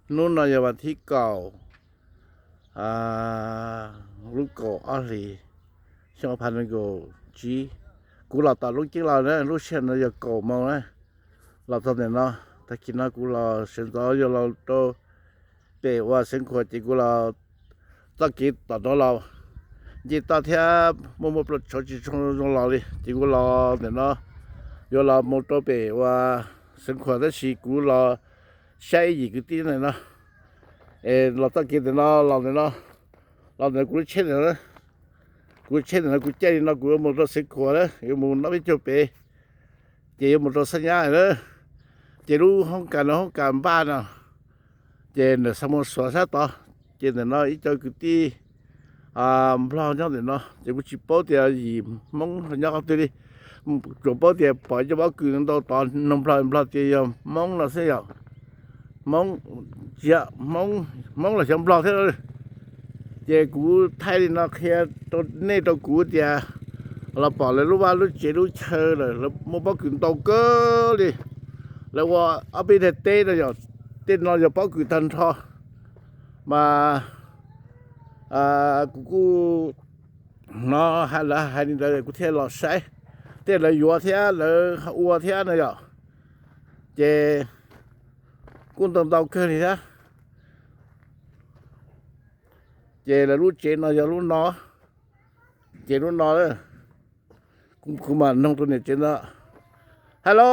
Hnub no yog vas thib kaum, lub kaum ob hlis, xyoo ob phav nees nkaum tsib. Kuv los tom lub ceeb los na, lub sij hawm no yog kaum moos na. Los txog ntawm no, tag kis no kuv los sawv ntxov yuav los rau pem uas Xeev Khuam ces kuv los txoj kev tom no los nce toj thiab muaj muaj plab tshauv tsis tshua zoo los li ces kuv los ntawm no yuav los mus rau pem uas Xeev Khuam tab sis kuv los saib ib yim kwv tij ntawm no. Es los txoj kev ntawm no los ntawm no, los ntawm kuv lub tsheb ntawm no, kuv lub tsheb ntawm no kuv caij li no kuv yuav mus rau Xeev Khuam na, yuav mus noj peb caug pem, ces yuav mus rau Xab Nyab na. Ces lub hoob kas no hoob kas npaj no, ces ntawm Xa Muas Suav sab tod, ces ntawm no ib co kwv tij Nplog nyob ntawm no ces kuv tsis paub tias yim Hmoob nyob qhov twg li, tsuas paub tias pom ib co pob kws ntau tod, nug Nplog Nplog tias yog Hmoob no xwb yom. Hmoob, Hmoob los xyov Nplog thiab. Ces kuv thaij li no qhia rau nej rau kuv tias los pom lawv lub vaj lub tsev lub chaw lawm, lawv muaj pob kws ntau kawg li. Lawv ua ob peb daim teb no yom, tej no yog pob kws tag nrho. Mas kuv kuj hnov lawv hais li ntawd kuv thiaj los saib, tej lawv yuav thiab lawv ua thiab no yom. Ces kuj ntau ntau kawg li thiab. Ces lawv lub tsev no yog lub no, ces lub no, kuv mam noog tus niam tsev no. Hello,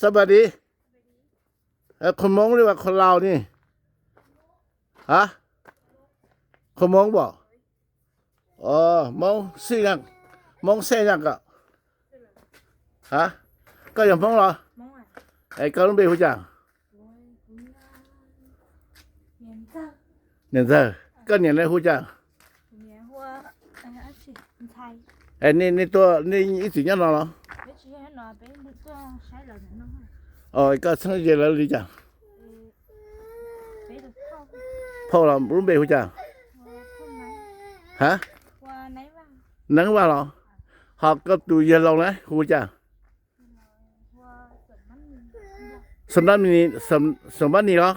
somebody, qhov Hmoob li vas qhov Laus ni? Hab, qhov Hmoob pom? Hmoob xij, Hmoob xej nyaj kom. Hab, koj yog Hmoob los? Es koj lub npe hu cas? Niam Ntxawg. Koj niam lawv hu cas? Nej tuaj, nej ib txwm nyob no los? Koj txheeb ze lawv li cas? Phauj los lub npe hu cas? Hab, Neeb Vaj los? Ho koj tus yawg laus na hu cas? Xam Npab Nis los?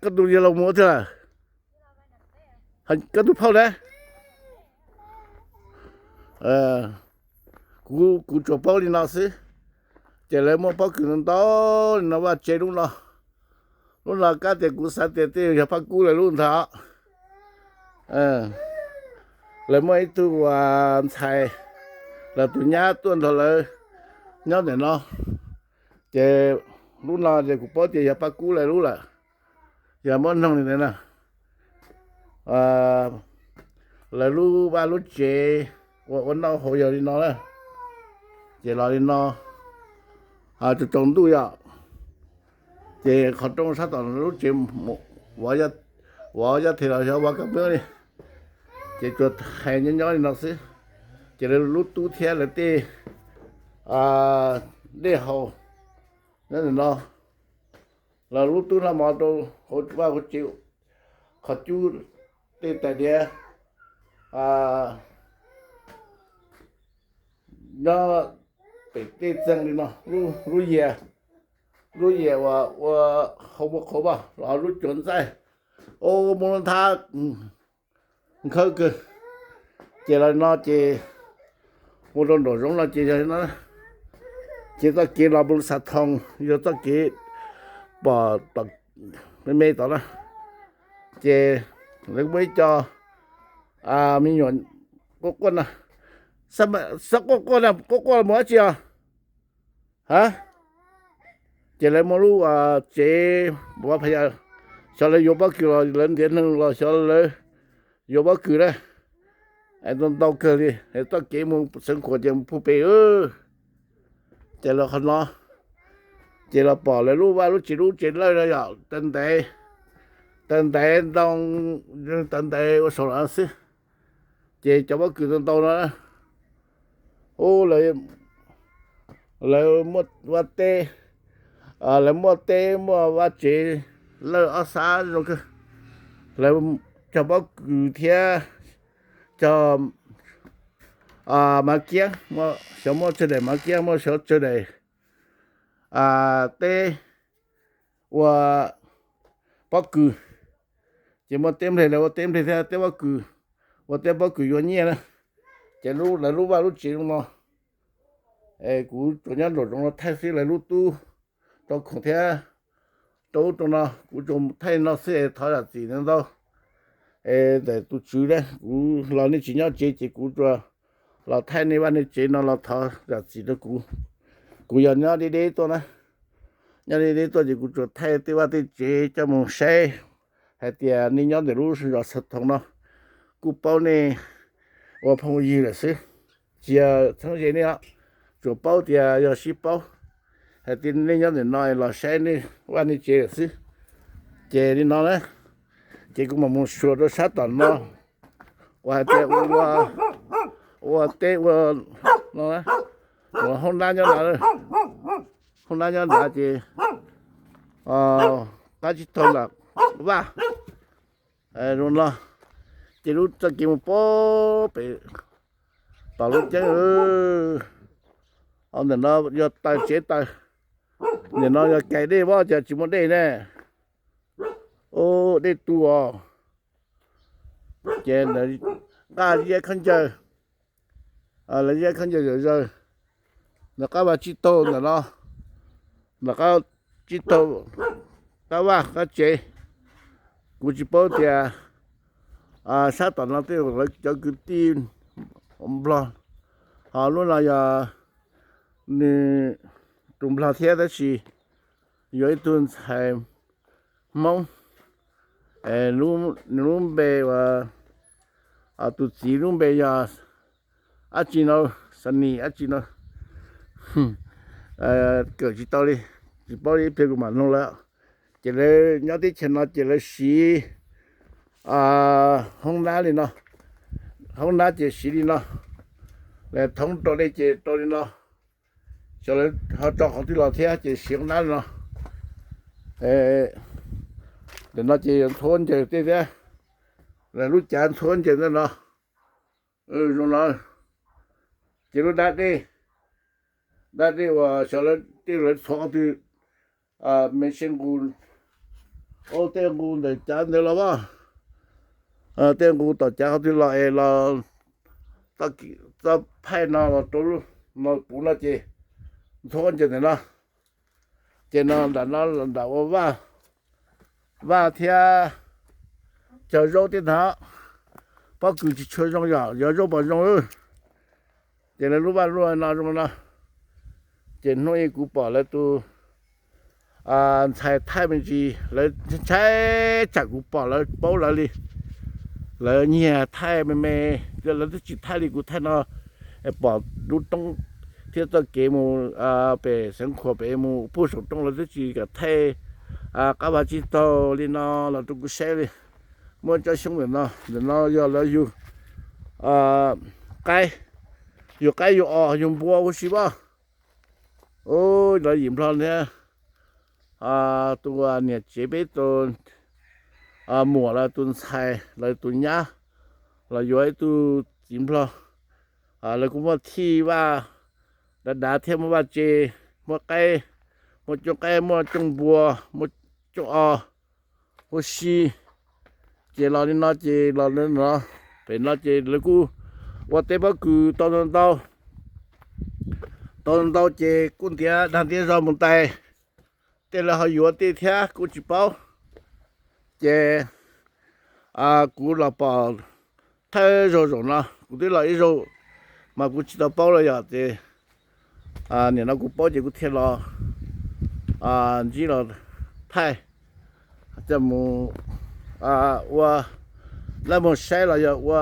Koj tus yawg laus mus ua twg lawm? Koj tus phauj na? Kuv tsuas paub li no xwb. Ces lawv muaj pob kws ntau ntau li no vaj tsev lub no. Lub no kab tias kuv xav tias tej yog Paj Kub lawv lub ntag. Lawv muaj ib tug ntxhais, lawv tus nyab tuaj nrog lawv nyob ntawm no. Ces lub no ces kuv paub tias yog Paj Kub lawv lub lawm. Yog muab noog li ntawd na, lawv lub vaj lub tsev ua ua noj haus yog li no na. Ces los li no, tsaus ntuj yom, ces qhov rooj sab tom lub tsev, vov yab them los xyov vov kab peb li. Ces tsuas hais nyob nyob li no xwb. Ces lawv lub tub thiab lawv tej dej haus nyob ntawm no. Los lub tub noj mov rau hauv vaj hauv tsev, qhov cub tej tais diav nyob pem tej txeeg li no, lub yias, lub yias uas ua hauv muaj qhauv vaj los lub cuav ntxaij, ua muaj lub nthab nkhawb kawg. Ces los no ces mus rau nraum zoov no ces yog no, ces txoj kev los mus Xav Thoo yog txoj kev pom tom me me tod na. Ces lawv muaj ib co me nyuam quaj quaj no, xav quaj quaj no, quaj quaj mus dab tsi os? Hab, ces lawv muaj lub tsev, xyov lawv yuav pob kws los lawv ntiav neeg los xyov lawv yuav pob kws na. Ntau ntau kawg li, txoj kev mus Xeev Khuam ces mus puag pem. Ces lawv qhov no, ces los pom lawv lub vaj lub tsev lub tsev lawj no yom, taw ntev, taw ntev ntoo, taw ntev ua saum no xwb. Ces cov pob kws ntau ntau no, ub, lawv muaj vaj teb, lawv muaj teb muaj vaj tsev lawj ob sab zoo kawg. Lawv cog pob kws thiab cog mav kiab, xyov muaj tsawg daim mav kiab, muaj xyov tsawg daim teb ua pob kws, ces muaj teb nplej los ua teb nplej thiab teb pob kws, ua teb pob kws yuav nyiaj na. Ces lawv lub vaj lub tsev zoo no, kuv tsuas nyob nraum zoov no thaij xwb, lawv lub tub rau khoom thiab rau ub rau no kuv tsuas thaij no xwb, thov zam txim ntau. Es ntawm tus tswv na, kuv los nej tsis nyob tsev ces kuv tsuas los thaij nej vaj nej tsev no los thov zam txim rau kuv. Kuv yog nyob deb deb tuaj na, nyob deb deb tuaj ces kuv tsuas thaij tej vaj tej tsev coj mus saib hais tias nej nyob ntawm lub zos Xav Thoov no kuj paub nej ua phooj ywg lawm xwb, tsis yog txheeb ze nej os, tsuas paub tias yog sib paub hais tias nej nyob ntawm no los saib nej vaj nej tsev lawm xwb. Ces li no na, ces kuv mam mus xyuas rau sab tom no uas hais tias ua teb ua no, ua hoob nab nyob no, hoob nab nyob nrad ces qab tsib taug nram vaj zoo no, ces lub txoj kev mus pem tom lub ceeb. Ntawm no yog taws tsev taws, ntawm no yog kais dej, vov cas tsis muaj dej ne. Ub, dej tu os. Ces nqaj ziab khaub ncaws, lawv ziab khaub ncaws zom zaws. Nram qab vaj tsib taug ntawm no, nram qab tsib taug qab vaj qab tsev. Kuv tsis paub tias sab tom no tej lawv cov kwv tij Nplog, ho lub no yog nws tus Nplog thiab tab sis yuav ib tug ntxhais Hmoob, nws lub npe uas, tus txiv lub npe yog dab tsi no, Xanis dab tsi no, kawm tsis tau li, tsis paub li, ib pliag kuv mam nug lawv. Ces lawv nyob teb chaws no ces lawv siv hoob nab li no, hoob nab ces siv li no, lawv thoob rau dej ces rau li no, xyov lawv ho tso qhov twg los thiab ces siv hoob nab li no. Ntawm no ces ntxhuav ncaws tej thiab, lawv lub cav ntxhuav ncaws ntawm no, zoo no. Ces lub dab dej, dab dej uas xyov lawv tej lawv txhuav qhov twg, me seb nqus, ub, tej nqus ntawm cav ntawd los as, tej nqus tom cav qhov twg los es los txoj phaij no los rau lub no puv no ces ntxhuav ncaws ntawm no. Ces no nram no nram ua vaj, vaj thiab cog zaub tej ntag. Pob kws tsis tshua zoo yom, yog zaub pom zoo. Ces lawv lub vaj lub no zoo no. Ces hnub ib kuv pom lawv tus ntxhais thaij me ntsis, lawv ntshai tsam kuv pom lawv paub lawv li. Lawv nyiag thaij me me, lawv twb tsis thaij li kuv thaij no, pom lub roob thiab txoj kev mus pem Xeev Khuam pem mus puag saum roob lawv twb tsis kam thaij qab vaj tsib taug li no los rau kuv saib li. Muaj tsob xyoob ntawm no, ntawm no yog lawv yug qaib, yug qaib yug os yug npua huv si as. Ub, lawv yim Nplog thiab tus niam tsev peb tus muam lawv tus ntxhais lawv tus nyab los yuav ib tug txiv Nplog, lawv kuj muaj thij vaj dav dav thiab muaj vaj tse, muaj qaib, muaj cooj qaib, muaj cooj npua, muaj cooj os huv si. Ces los li no ces los no, pem no ces lawv kuj ua teb pob kws tau ntau ntau, tau ntau ces kuj ntiav dag ntiav zog mus ntais. Tej lawv ho yuav tej thiab kuj tsis paub. Ces kuv los pom thawj zaug zaum no, kuv twb los ib zaug mas kuv tsis tau paub los yom, ces nim no kuv paub ces kuv thiaj los ntsib los thaij, coj mus ua lab mus saib los yog ua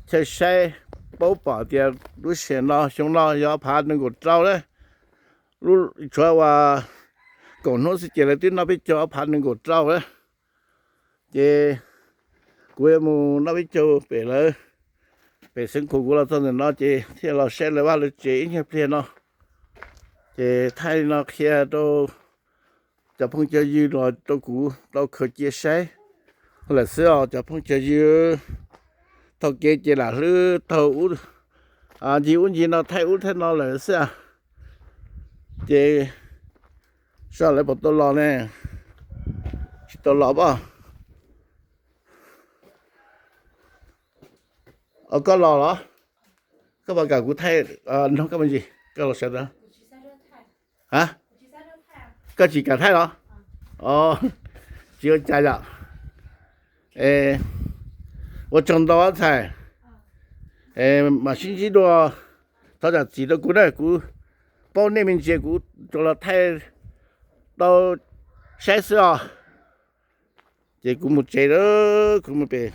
chaw saib, paub pom tias lub sij hawm no xyoo no yog ob phav nees nkaum rau lawm. Lub tshuav uas kaum hnub xwb ces lawv twb noj peb caug ob phav nees nkaum rau lawm. Ces kuv yuav mus noj peb caug pem lawv, pem Xeev Khuam, kuv los txog ntawm no ces thiaj los saib lawv vaj lawv tsev ib nyuag pliag no. Ces thaij li no qhia rau cov phooj cov ywg los rau kuv tau khaws cia saib lawm xwb os cov phooj cov ywg. Taug kev ces lam hlwb taug ub, ncig ub ncig no thaij ub thaij no lawm xwb. Ces soj lawv puas tau los ne? Tsis tau los pab. Os, koj los los? Koj puas kam kuv thaij? Nug koj me ntsis, koj los sawv ntawd. A, koj tsis kam thaij los? Os, tsis ua cas yom. Ua tsaug ntau ntxhais, mam sib ntsib dua. Thov zam txim rau kuv na, kuv paub nej me ntsis, kuv tsuas los thaij tau saib xwb os. Ces kuv mus tsev lawm, kuv mus pem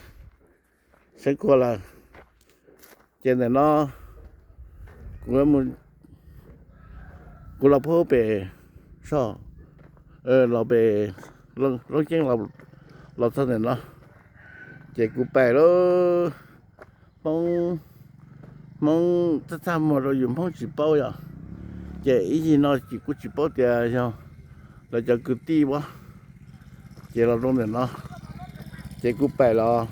Xeev Khuam lawm. Ces ntawm no kuv, kuv los puag pem, soj, los pem Loob Ceeb, los txog ntawm no ces kuv pais lawm. Hmoob, Hmoob txaj txaj muag rau yus, Hmoob tsis paub yom. Ces ib yig no ces kuv tsis paub tias yog lawv cov kwv tij ua, ces los rau ntawm no ces kuv pais los.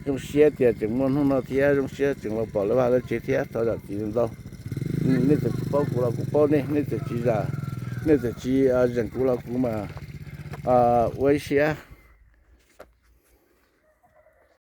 Zoo siab tias tseem muaj hnub no thiab, zoo siab tseem los pom lawv vaj lawv tsev thiab. Thov zam txim ntau. Nej txawm tsis paub kuv los kuv paub nej, nej txawm tsis zam, nej txawm tsis zeem kuv los kuv mas ua ib siab.